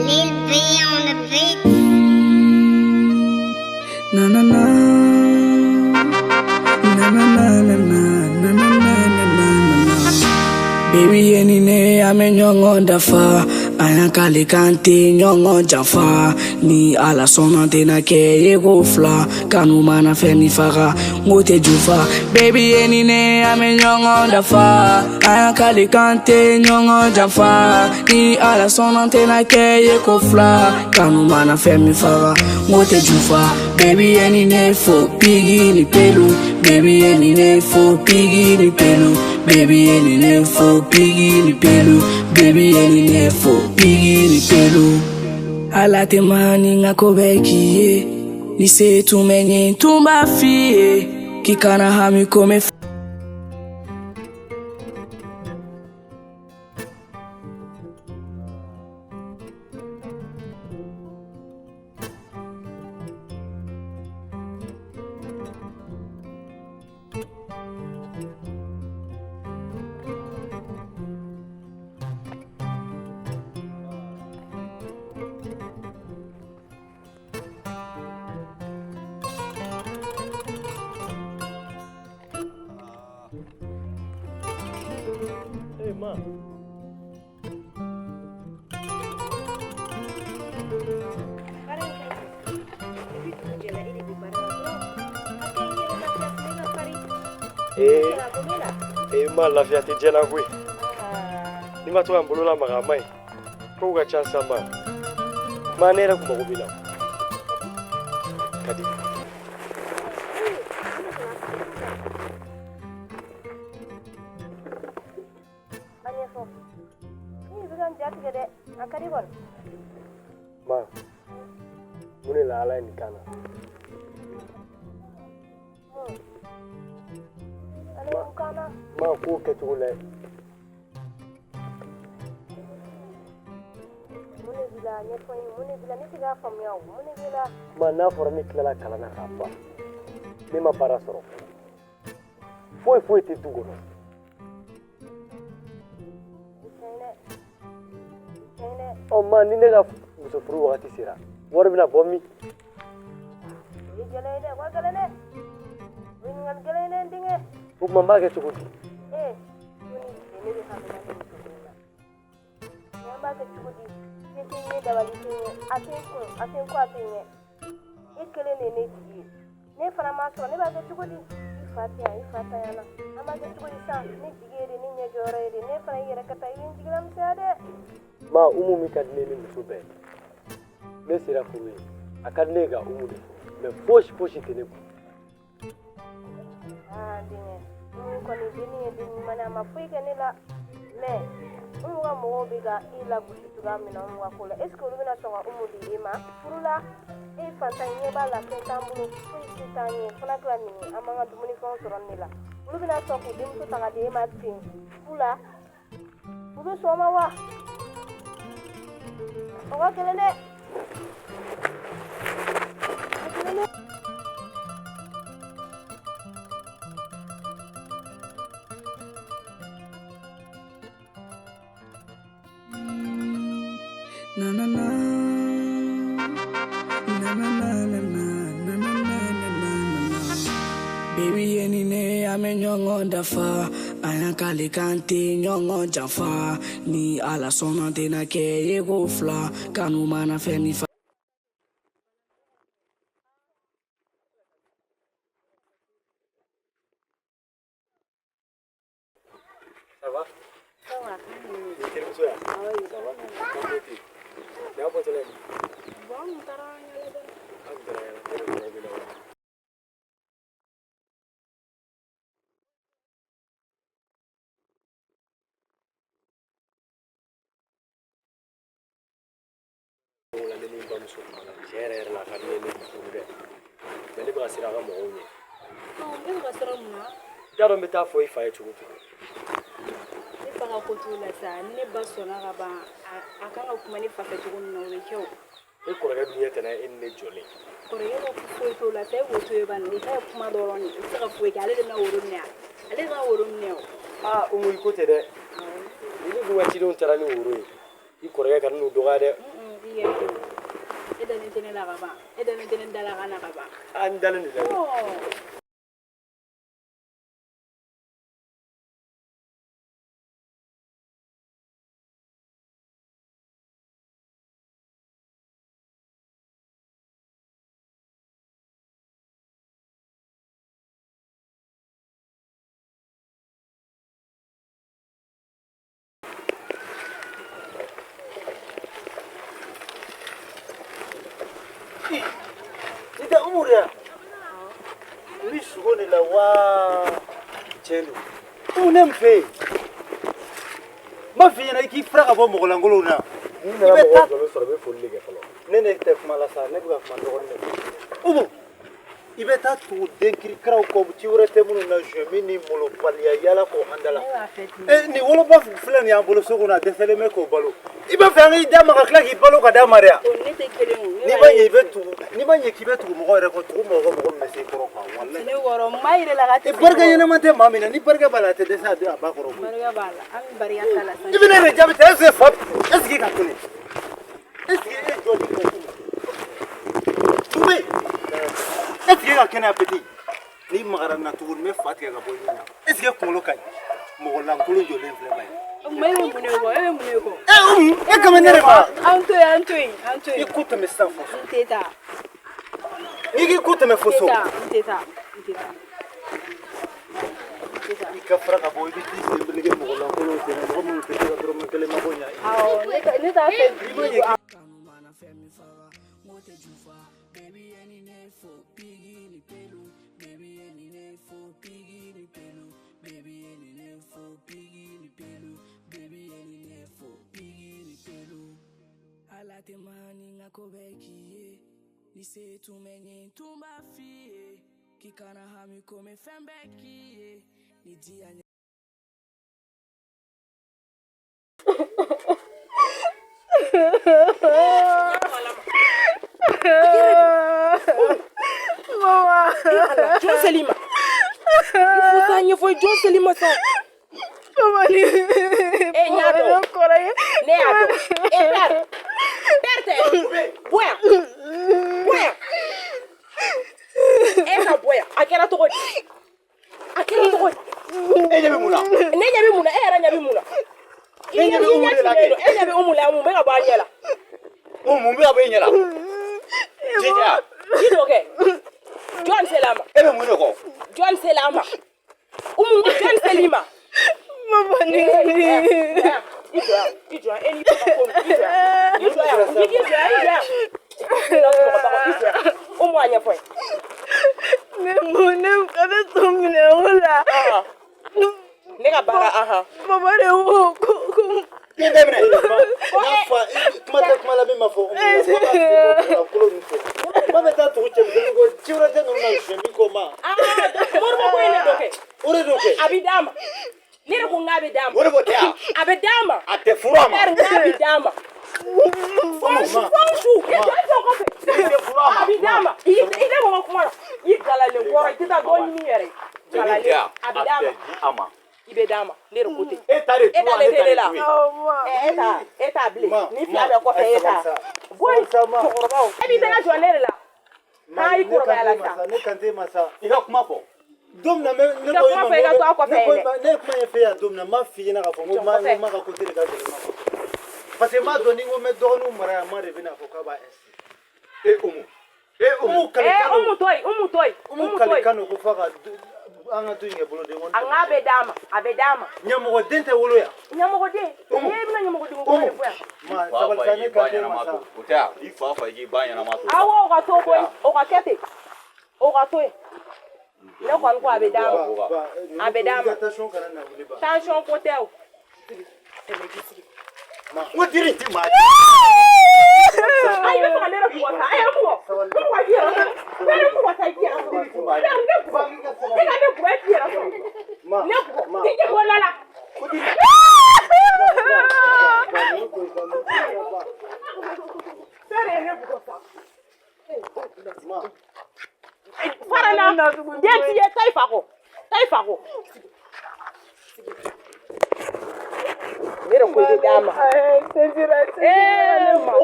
Lil B on the beat. Na na na. Na na na na na na na na na na na. Baby ye ni ne an bɛ ɲɔgɔn dafa, an y'an kale k'an tɛ ɲɔgɔn janfa. Ni Ala sɔnna, an tɛna kɛ ye ko fila. Kanu mana fɛn min faga, n k'o tɛ jufa. Baby ye ni ne an bɛ ɲɔgɔn dafa, an y'an kale k'an tɛ ɲɔgɔn janfa. Ni Ala sɔnna, an tɛna kɛ ye ko fila. Kanu mana fɛn min faga, n k'o tɛ jufa. Baby ye ni ne fo pigi ni pelu. Baby ye ni ne fo pigi ni pelu. Baby ye ni ne fo pigi ni pelu. Baby ye ni ne fo pigi ni pelu. Ala tɛ maa ni n ka ko bɛɛ k'i ye. Ni se tun bɛ n ye, n tun b'a f'i ye k'i kana hami ko n bɛ. Hey, ma. Baara in ka ɲi. Depuis dugu jɛra, e de bɛ baara la dɔrɔn. A kɛ i yɛrɛ lafiya, tile ka farin. Ee, Yala ko b'e la? ee, ma, lafiya tɛ diɲɛ na koyi. Aa, N'i ma to ka n bolo lamaga, a man ɲi. Kow ka ca sisan, ma. Ma, ne yɛrɛ kun mago b'i la. Ka di. Ee, mun de nana se sisan? A ɲɛfɔ. Ee, i bɛ ka n ja tigɛ dɛ. A ka di kɔni. Ma, mun de la Ala ye nin k'an na? Mun? Ale ye mun k'an na? Ma, kow kɛcogo lajɛ. Mun de b'i la? Ɲɛfɔ n ye. Mun de b'i la? Ne tɛ k'a faamuya o. Mun de b'i la? Ma, n'a fɔra ne tilala kalan na k'a ban, ne ma baara sɔrɔ. Foyi foyi tɛ du kɔnɔ. O tiɲɛ ye dɛ. O tiɲɛ ye dɛ. Ɔ ma, ni ne ka muso furu wagati sera, wari bɛna bɔ min? O ye gɛlɛn ye dɛ. O ka gɛlɛn dɛ. O ye ɲininkali gɛlɛn ye dɛ, n denkɛ. O tuma n b'a kɛ cogo di? Ee, su ni tile ne bɛ hami na ne muso ko in na. Mais an b'a kɛ cogo di? Se tɛ n ye, dabali tɛ n ye, a tɛ n kun, a tɛ n kɔ, a tɛ n ɲɛ. E kelen de ye ne jigi ye. Ne fana m'a sɔrɔ, ne b'a kɛ cogo di? I fa tɛ yan, i fa tanyana. An b'a kɛ cogo di sisan? Ne jigi ye de, ne ɲɛ jɔyɔrɔ ye de. Ne fana y'i yɛrɛ ka taa, i bɛ n jigila misɛnya dɛ. Ma, Umu min ka di ne ni muso bɛɛ ye, ne sera furu ye, a ka di ne ye ka Umu de furu, mais fosi fosi tɛ ne kun. Aa denkɛ, Umu kɔni denni ye den ɲuman ye, a ma foyi kɛ ne la. Mais Umu ka mɔgɔw bɛ ka i lagosi cogoya min na Umu ka ko la, est ce que olu bɛna sɔn ka Umu di e ma furu la? E ye fantan ye, ɲɛ b'a la, fɛn t'an bolo, foyi si t'an ye, fo n'a kɛra nin ye, an b'an ka dumunifɛnw sɔrɔ nin de la. Olu bɛna sɔn k'u denmuso ta ka di e ma ten fu la? U bɛ sɔn o ma wa? O ka gɛlɛn dɛ. O ka gɛlɛn dɛ. Na na na. Na na na na na na na na na na na. Baby ye ni ne an bɛ ɲɔgɔn dafa, an y'an kale k'an tɛ ɲɔgɔn janfa. Ni Ala sɔnna, an tɛna kɛ ye ko fila. Kanu mana fɛn min fa. Ça va? Ça va. Ni terimuso ya? Ça va? Kan tɛ yen. Nin y'aw bɔtɔla ye min? Bon, an taara yala dɔrɔn. An tun taara yala, ne de mago b'i la o. O la ne ni n bamuso kumana, tiɲɛ yɛrɛ yɛrɛ la, a ka di ne ye ne k'i furu dɛ, mais ne bɛ ka siran a ka mɔgɔw ɲɛ. E bɛ ka siran mun na? I t'a dɔn n bɛ taa fɔ i fa ye cogo cogo. Ne fa ka ko t'o la sa. Ni ne ba sɔnna ka ban, a kan ka kuma ne fa fɛ cogo min na, o bɛ kɛ o. E kɔrɔkɛ dun ɲɛ tɛna e ni ne jɔlen. Kɔrɔkɛ ko foyi t'o la sa, e k'o to yen bani. O ta ye kuma dɔrɔn de ye, o tɛ se ka foyi kɛ. Ale de bɛna woro minɛ, ale de bɛna woro minɛ o. Aa Umu, i ko tɛ dɛ. Ni ne dun ka cidenw taara ni woro ye, i kɔrɔkɛ kana n'u dɔgɔya dɛ. Sigi kɛ pewu. E dalen tɛ ne la ka ban. E dalen tɛ ne da la ka na ka ban. An dalen de la. I tɛ Umu de yan? N bɛ sugo de la wa tiɲɛ don. Umu ne min fɛ yen. N b'a f'i ɲɛna i k'i fara ka bɔ mɔgɔlankolonw na. N'i nana mɔgɔw jɔlen sɔrɔ i bɛ foli de kɛ fɔlɔ. Ne tɛ kuma la sa, ne bɛ ka kuma dɔgɔnin de fɛ. Umu, i bɛ taa tugu den kirikaraw kɔ ci wɛrɛ tɛ minnu na min ni molobaliya yala k'o an da la. Nin woloba filɛ nin y'an bolo so kɔnɔ a dɛsɛlen bɛ k'o balo. I b'a fɛ an k'i d'a ma ka tila k'i balo ka d'a ma de wa? Ne tɛ kelen o. N'i ma ɲɛ i bɛ tugu, n'i ma ɲɛ k'i bɛ tugu mɔgɔ yɛrɛ kɔ, tugu mɔgɔ kɔ mɔgɔ min bɛ se i kɔrɔ quoi walayi. Ne kɔrɔ n b'a yira la k'a tɛ. Barika ɲɛnama tɛ maa min na, ni barika b'a la a tɛ dɛsɛ a ba kɔrɔ koyi. Barika b'a la, an bɛ barika t'a la. I bɛ ne de jaabi tan, est ce que fa est ce que ka kɛnɛ? Est ce que e jɔ ni kɔ Tube, est ce que ka kɛnɛ petit? N'i magara n na tuguni n bɛ fa tigɛ ka bɔ i ɲɛ na. Est ce que kunkolo ka ɲi? Mɔgɔ lankolon jɔlen filɛ ba ye. E bɛ mun de kɔ? E bɛ mun de kɔ? Umu, e kan bɛ ne de ma. An to yen, an to yen, an to yen. I ko tɛmɛ sisan fo so. N tɛ taa. N'i k'i ko tɛmɛ fo so. N tɛ taa, n tɛ taa, n tɛ taa. I ka fara ka bɔ i bɛ t'i sen meleke mɔgɔ lankolon sen na, mɔgɔ minnu tɛ se ka dɔrɔmɛ kelen mako ɲɛ. Awɔ, ne t'a fɛ. I b'a ɲɛ. Ala tɛ maa ni n ka ko bɛɛ k'i ye ni se tun bɛ n ye n tun b'a f'i ye k'i kana hami ko n bɛ fɛn bɛɛ k'i ye ni diya ɲɛ. Mama. Jɔn sel'i ma? I fo sa ɲɛfɔ ye, jɔn sel'i ma sa? Mama ni. E n y'a dɔn. Ne y'a dɔn. E père. Père tɛ. Bɔ yan. Bɔ yan. E ka bɔ yan. A kɛra cogo di? A kɛra cogo di? E ɲɛ bɛ mun na? Ne ɲɛ bɛ mun na? E yɛrɛ ɲɛ bɛ mun na? Ne ɲɛ bɛ Umu de la kɛ. E ɲɛ bɛ Umu la, mun bɛ ka bɔ a ɲɛ la? Umu mun bɛ ka bɔ e ɲɛ la? Jija. Ji dɔ kɛ. Jɔn sel'a ma? E bɛ mun de kɔ? Jɔn sel'a ma? Umu jɔn sel'i ma? Mama ni. I jɔ yan, i jɔ yan, e n'i fa ko i jɔ yan, i jɔ yan, i jɔ yan, i jɔ yan. I jɔ yan. Umu a ɲɛfɔ ye. Ne mun ne ka ne to minɛ o la. Ne ka baara ahan. Mama de ko ko. I bɛ minɛ. N'a fa kuma tɛ kuma la min ma fɔ Umu la, lankolon ninnu fɛ. Kuma bɛ taa tugu cɛmisɛnnin kɔ, ci wɛrɛ tɛ ninnu na min ko ma. Moribo ko in de dɔ kɛ. O de don kɛ. A bɛ d'a ma. Ne de ko n k'a bɛ d'a ma. O de b'o tɛ yan. A bɛ d'a ma. A tɛ furu a ma. Père n k'a bɛ d'a ma. Fɔnsu fɔnsu. I jɔ i jɔ kɔfɛ. A bɛ d'a ma. I tɛ mɔgɔ kuma la. I galalen kɔrɔ i tɛ taa dɔ ɲini yɛrɛ. Galalen a bɛ d'a ma. I bɛ d'a ma. Ne de ko ten. E ta de tu wa ne ta de tu ye. E ta e ta bilen. Ni fila bɛɛ kɔfɛ e ta. Bɔ yen cɛkɔrɔbaw. E b'i tɛgɛ jɔ ne de la. N'a y'i kɔrɔbaya la sisan. Ne kan tɛ ma sa. I ka kuma fɔ. Don min na ne ko i ma i ka to a kɔfɛ ne ye kuma ɲɛf'e yan don min na n m'a f'i ɲɛna k'a fɔ n ko ma ka côté de ka gɛlɛn ma parce que n b'a dɔn ni n ko n bɛ dɔgɔninw mara yan ma de bɛna fɔ k'a b'a insister. E Umu. E Umu. Umu to yen, Umu to yen. Umu kalikan don ko f'a ka an ka du in kɛ boloden kɔni. A n'a bɛ d'a ma, a bɛ d'a ma. Ɲɛmɔgɔden tɛ wolo yan. Ɲɛmɔgɔden? N'e bɛna ɲɛmɔgɔden ko de fɔ yan. Ma sabali sa ne kan tɛ ma sa. O tɛ yan, i fa fa i k'i ba ɲɛnama to. Awɔ o ka to koyi, o ka kɛ ten, o ka to yen. Ne kɔni ko a bɛ d'a ma. A bɛ d'a ma. Tension kana na wuli ba. Tension ko tɛ o. N ko diri ti maa. Ayi i bɛ fɛ ka ne yɛrɛ bugɔ sa, a ye n bugɔ. N bugɔ i k'i yɛrɛ sɔrɔ. Ne bugɔ sa i k'i yɛrɛ sɔrɔ. Ne bugɔ. E ka ne bugɔ e k'i yɛrɛ sɔrɔ. Ne bugɔ. I tɛ bɔ la la. Fɛn de ye ne bugɔ sa. Fara na. Den t'i ye, taa i fa kɔ. Taa i fa kɔ. Ne de ko i bɛ d'a ma.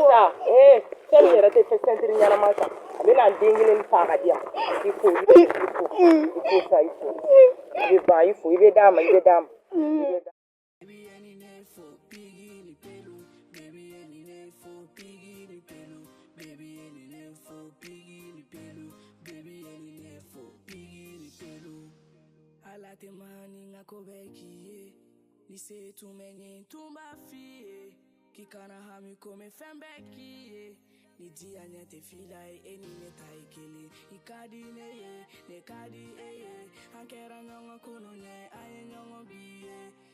sa ee fɛn min yɛrɛ tɛ fɛn sɛntiri ɲɛnama san a bɛ na n den kelen fa ka di yan i fo i fo i fo sa i fo i bɛ ban i fo i bɛ d'a ma i bɛ d'a ma i bɛ d'a ma. Baby, any name for Biggie ni Pelu. Baby, any name for Biggie ni Pelu. Baby, any name for Biggie ni Pelu. Baby, any name for Biggie ni Pelu. Ala tɛ maa ni n ka ko bɛɛ k'i ye. Ni se tun bɛ n ye n tun b'a f'i ye. K'i kana hami ko n bɛ fɛn bɛɛ k'i ye. Ni diya ɲɛ tɛ fila ye e ni ne ta ye kelen. I ka di ne ye, ne ka di e ye. An kɛra ɲɔgɔn kunu ye, an ye ɲɔgɔn bi ye.